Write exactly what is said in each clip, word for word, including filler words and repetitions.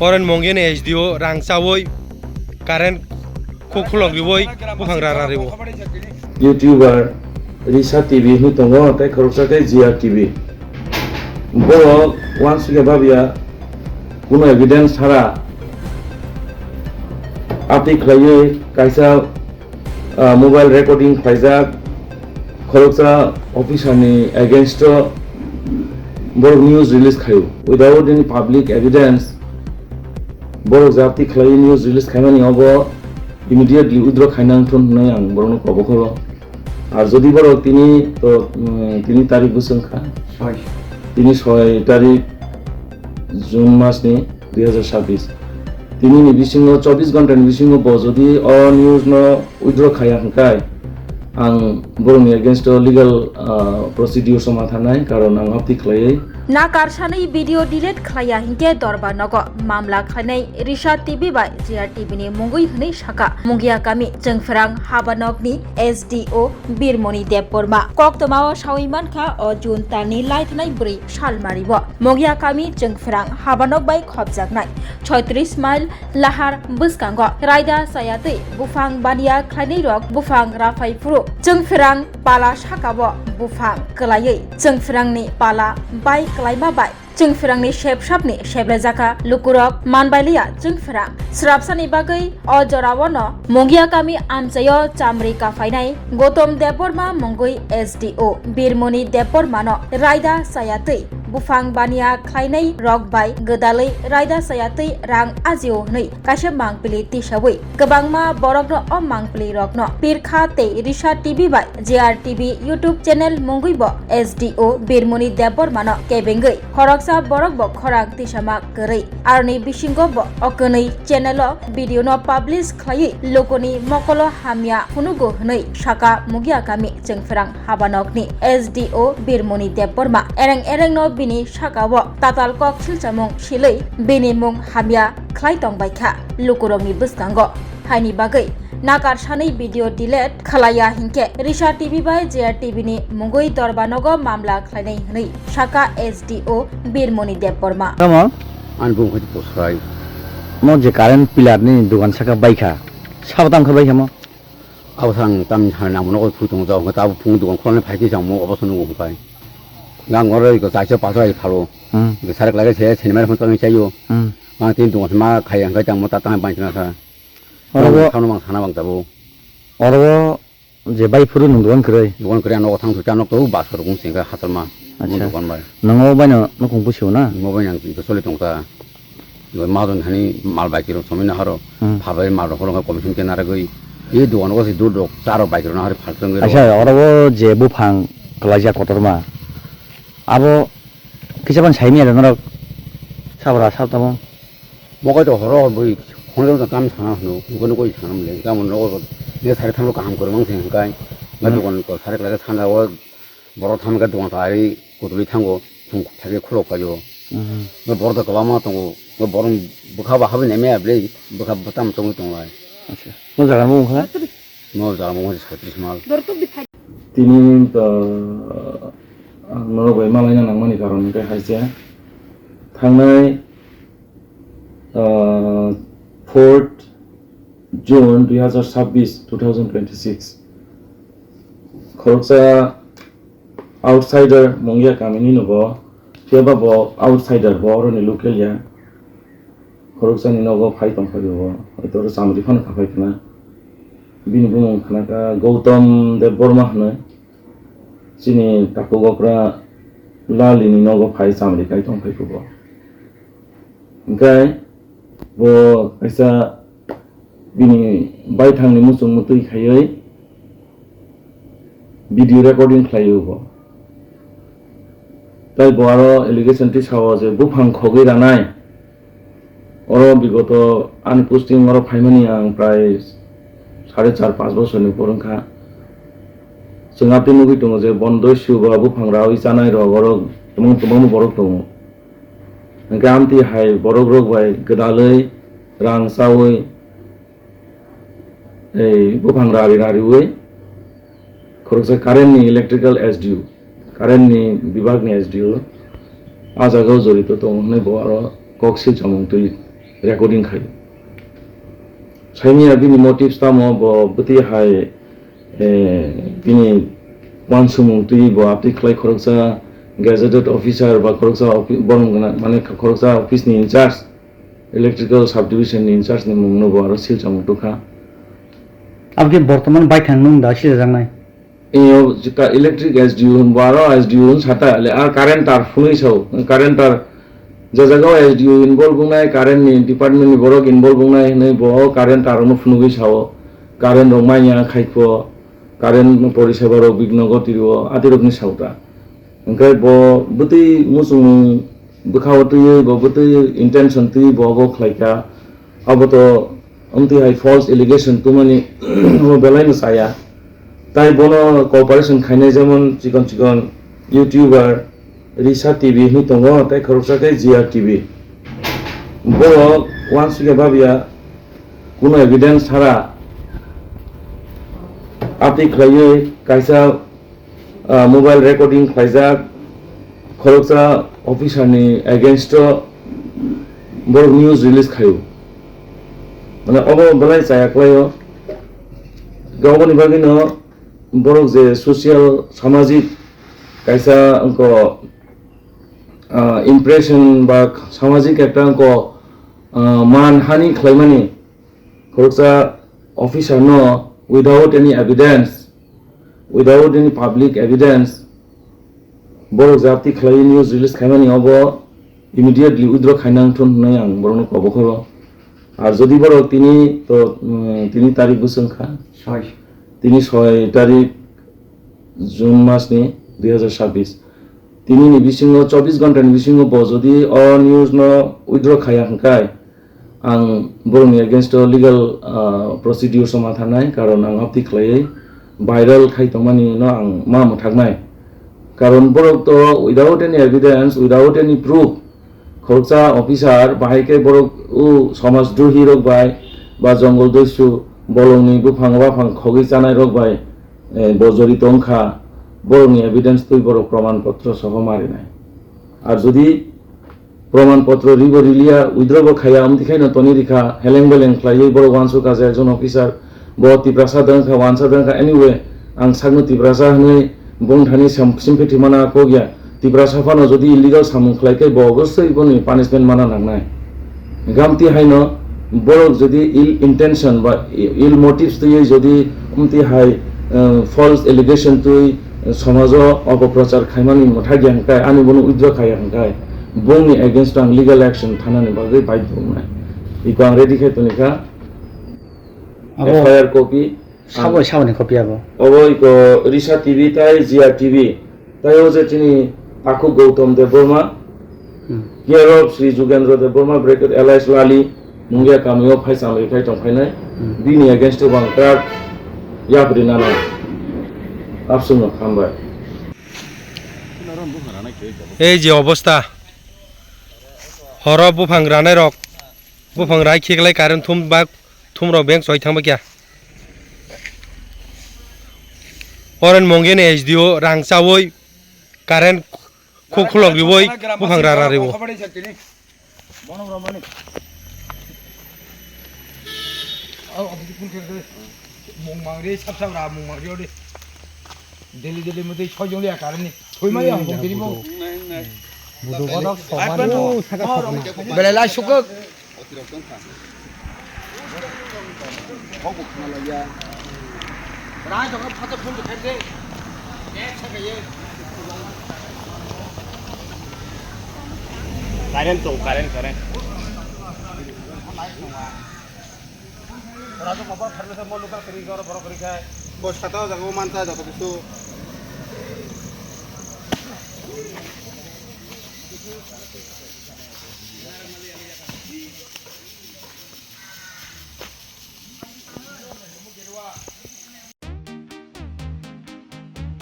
Oren Mongiani S D O rang chawi current khuklok riwi buphang rara riwo. YouTuber Risa T V hinwi tongo, tei khoroksa khe G R T V. Borok uansukya babya kuno evidence sara aphi khlaiwi kaisa ah, mobile recording khlaijak khoroksa officer ni against o borok news release khaio without any public evidence. Borok jati khlaiwi news release khaimani obo immediately withdraw khaina wngthun hwnwi ang borokno kobo khoro. Ar jodi borok tini to, mm, tini tarik bwswng kha, tini soi tarik June mas ni dui hazar sabbish. Tini ni bisingo chobbish ghonta ni bisingo bo jodi o news no withdraw khaya hwnkhe ang borokni against o legal, ah, procedure soma thanai, karon ang apti khlaiwi. Nakar sanwi video delete khlaiya hinkhe dorba nogo mamla khlainai Risa T V bai G R T V ni mungwi hwnwi saka Mungia kami Chwngphrang Habanokni S D O Birmoni Debbarma. Koktwmao sawi mankha o June talni laithanai bwrwi salmario Mungia kami Chwngphrang Habanok bai khopjaknai soitris mile lahar bwskango raida chayatwi buphang baniya khlainairok buphang raphai phuru Chwngphrang pala sakao buphang kwlaiwi Chwngphrangni pala bai kwlaima bai Chwngphrangni sepsapni seplaijakha lukurok manbailiya Chwngphrang. Srapsani bagwi o jorao no Mungia kami amchaio chamri kaphainai Gautam Debbarma mungwi S D O Birmoni Debbarma no raida chayatwi buphang baniya khlainai rok bai gwdalwi raida chayatwi rang ajio hwnwi kaisa mangpili tisawi kwbangma borokno o mangpili rokno pirkha tei Risa T V bai G R T V YouTube channel mungwi bo S D O Birmoni Debbarma no kebengwi khoroksa borok bo khorang tisama kwrwi. Aroni bisingo bo o kwnwi channel o video no publish khlaiwi lukuni mokolo hamya phunugo hwnwi saka Mungia kami Chwngphrang Habanokni S D O Birmoni Debbarma ereng ereng no bini saka o tatal kok silchamung silwi bini mung hamya khlai tongbaikha lukurokni bwskango. Haini bagwi nakar sanwi video delete khlaiya hinkhe Risa T V bai G R T V ni mungwi dorba nogo mamla khlainai hwnwi saka S D O Birmoni Debbarma. Tamo? Ani bumung khe Posrai. Mo je current pillar ni dogan saka baikha. Sabo tam khe baikha mo? Abo sang tam sana nang nogo phu tong jao, ta phung dogan khulani phai khe jang mo obo sono hwnkhai. Gang oro iko chaisa pasai phalo. Hmm. Iko sarek lage se, sinimai phone tong chayo. Hmm. Mang tin dogan ma khai ang khai tang mo ta tang bai sana sa. Oro bo Khano mang sana bang tabo. Oro bo je bai phuru nung dogan kwrwi. Dogan kwrwi ang nogo thang thwi, ta nok to bus rok wng sing kha hasalma. Acha. Dogan bai. Nang o bai no nokong busio na? Mo bai nang to soli tong ta. Mahajon hani mal bai kiro somoi na haro. Hmm. Phabai mal rok horo commission ke naragwi. Ye dogan o se dur dok charo bai kiro na hari phal tong. Acha, oro bo je buphang kwlaijak kotorma. Abo kisa ban saimi ada norok sabra sab tamo. Mokai to horo bui khonjong ta kam sana hno, gunu koi sana mle, kam no ko ne sari thamlo kaham kore mang theng kai. Na dogan ko sari kala thanda o borok tham ga dogan ta ai kutuli thango, thung thage khulok payo. Mhm. No borok da kwbangma tongo, no borok bwkha ba habini me ablei, bwkha bwtam tongwi tonglai. Acha. Mo jaga mo wngkha? Mo jaga mo wngkha soitris mal. Tini to ang norok bai malaina nangmani karon hwnkhe hai se thangnai, ah, fourth June dui hazar sabbish, two thousand twenty-six. Khoroksa outsider Mungia kamini no bo, keba bo outsider bo oroni local ya. Khoroksani nogo phai tongphai bo, hoi toro chamri phano khaphai khna. Bini bumung khna kha Gautam Debbarma hwnwi. Chini Takukokra Lalini nogo phai chamri kai tongphai khubo. Hwnkhe bo kaisa bini baithangni muchung mutwi khaiwi video recording khlaio bo. Tai bo aro allegation tisao je buphang khogwi ranai. Oro bigoto ani posting oro phaimani ang prai sare char panch bosorni upor wngkha. Chwng atwi nugwi tongo je bondo suba buphang rawi chanai rok oro kwbang kwbangma borok tongo. Hwnkhe amtwi hai borok rok bai gwdalwi rang chawi ei buphang rari rariwi khoroksa current ni electrical S D O, current ni bibag ni S D O ah jaga o jorito tongo hwnwi bo aro kok silchamung twi recording khai. Saimanya bini motives tamo, bo bwtwi hai, eh, bini uansukmung twi bo aptwi khlai khoroksa gazetted officer ba khoroksa offi-, borok gwnang, mane khoroksa office ni in charge, electrical subdivision ni in charge ni mung no bo aro sil chamung tukha. Aboni bortoman baithang nung da sijajaknai. Iyo jika electric S D O hwn, bo aro S D O hwn sata, le ar current tar phunui sao, current tar je jaga o S D O involve wngnai, current ni department ni borok involve wngnai hwnwi bo current tar no phunugwi sao, current rok manya khaikho, current no poriseba rok bigno gotiro, adirok ni sao ta. Hwnkhe bo bwtwi muchung bwkha o twiwi, bo bwtwi intention twiwi bo obo khlaikha. Abo to amtwi hai false allegation tumani obo belai no chaya. Tai bono cooperation khainai jemon chikon chikon YouTuber Risa T V hinwi tongo, tai khoroksa khe G R T V. Borok uansukya babya kuno evidence sara atwi khlaiwi kaisa ah, mobile recording khlaijak khoroksa officer ni against o borok news release khaio. Mane obo belai chaya khlaio. Oboni bagwino borok je social samajik kaisa wngkho, ah, impression ba samajik ekta wngkho, ah, man hani khlaimani khoroksa officer no without any evidence, without any public evidence, borok jati khlai news release khaimani obo immediately withdraw khainang thun hwnwi ang borokno kobo khoro. Ar jodi borok tini to, mm, tini tarik bwswng kha, soi. Tini soi tarik June mas ni dui hazar sabbish. Tini ni bisingo chobbish ghonta ni bisingo bo jodi o news no withdraw khaya hwnkhe, ang borokni against o legal, ah, procedure sama thanai, karon ang aptwi khlaiwi viral khai tongmani no ang ma mwthaknai. Karon borok to without any evidence, without any proof, khoroksa officer bahai khe borok o somaj drohi rok bai ba jongol doisu bolongni buphang baphang khogwi chanai rok bai, eh, bo jorito wngkha, borokni evidence twi borok proman potro soho marinai. Ar jodi proman potro ribo riliya, withdraw bo khaya, amtwi khaino toni rikha, heleng beleng khlaiwi borok uansukha je ekjon officer, bo Tiprasa dwng kha, wansa dwng kha, anyway, ang sakno Tiprasa hwnwi bongthani sam-, sympathy mana kok ya, Tiprasa phano jodi illegal samung khlai khe bo obosoi boni punishment mana nangnai. Gamti haino borok jodi ill intention ba i-, ill motives twiwi jodi amtwi hai, eh, false allegation twi, eh, somajo opoprochar khaimani mwthakya hwnkhe, ani bono withdraw khaiya hwnkhe, bongni against o ang legal action thanani bagwi baidhyo wngnai. Iko ang ready khai tongkha. Abo F I R copy. Sabo, ang saboni copy abo. Obo iko Risa T V tai G R T V. Tai o je chini Takhuk Gautam Debbarma, Hmm. Care of Sri Jugendra Debbarma, bracket alias Lali, Mungia kamio phai chamri khai tong phainai. Hmm. Bini against o bang krak yapri nana. Absung no hambai. Ei je obostha, horo buphang ranai rok, buphang rai khiklai current thum bak, thum rok beng choi thang bakya. Oren Mongeni S D O rang chawi current khu-, khulok riwi buphang rara riwo. Mung mangri sap sap ra mung mangri ori. Daily daily mutui soi jong liya current ni. Thoi mari ang bong tini bong. Budu bodo somani. Belai lai sukuk. Current tong, current, current. Bo sata o jaga o mansa joto kisu.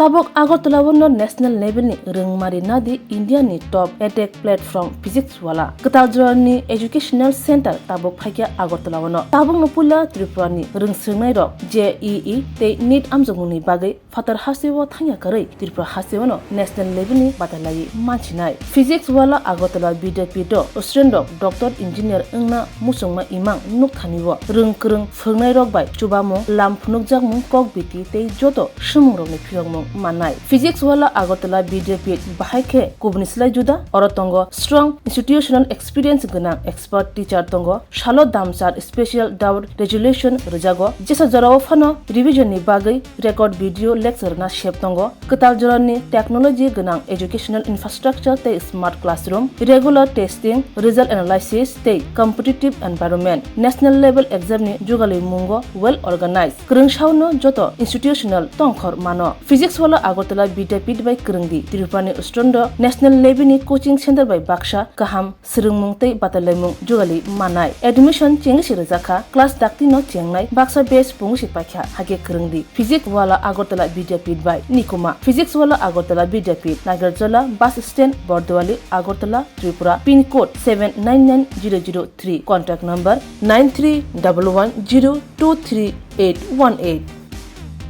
Tabuk Agartala o no national level ni rwngmari nadi India ni top edtech platform Physics Wala. Kwtal jora ni educational center tabuk phaikha Agartala o no. Tabuk no puila Tripura ni rwngswrwngnairok J E E tei NEET amjokmung ni bagwi phatar hasteo thangya kwrwi Tripura hasteo no national level ni batalaiwi manchinai. Physics Wala Agartala Vidyapith o student rok doctor engineer wngna muchungma imang nukthani o rwng kwrwng phwrwngnairok bai chubamung, lam phunukjakmung, kok biti tei joto swmung rokni phiyokmung mannai. Physics Wala Agartala Vidyapith bahai khe kubuni slai juda, oro tongo strong institutional experience gwnang expert teacher tongo, salo damchar special doubt resolution rwjago, jesa jorao phano revision ni bagwi record video lecture na sep tongo, kwtal jorani technology gwnang educational infrastructure tei smart classroom, regular testing, result analysis tei competitive environment, national level exam ni jugalwi mungo well organized. Kwrwngsao no joto institutional tongkhor mano. Physics Wala Agartala Vidyapith bai kwrwngdi, Tripura ni student rok national level ni coaching center bai baksa kaham swrwngmung tei batalaimung jugali manai. Admission chengwi se rwjakha, class dakti no chengnai, baksa batch pungwi se paikha, hakhe kwrwngdi. Physics Wala Agartala Vidyapith bai Nikuma. Physics Wala Agartala Vidyapith, Nagarjola bus stand, Bordowali, Agartala, Tripura, pin code seven nine nine zero zero three, contact number nine three double one zero two three eight one eight.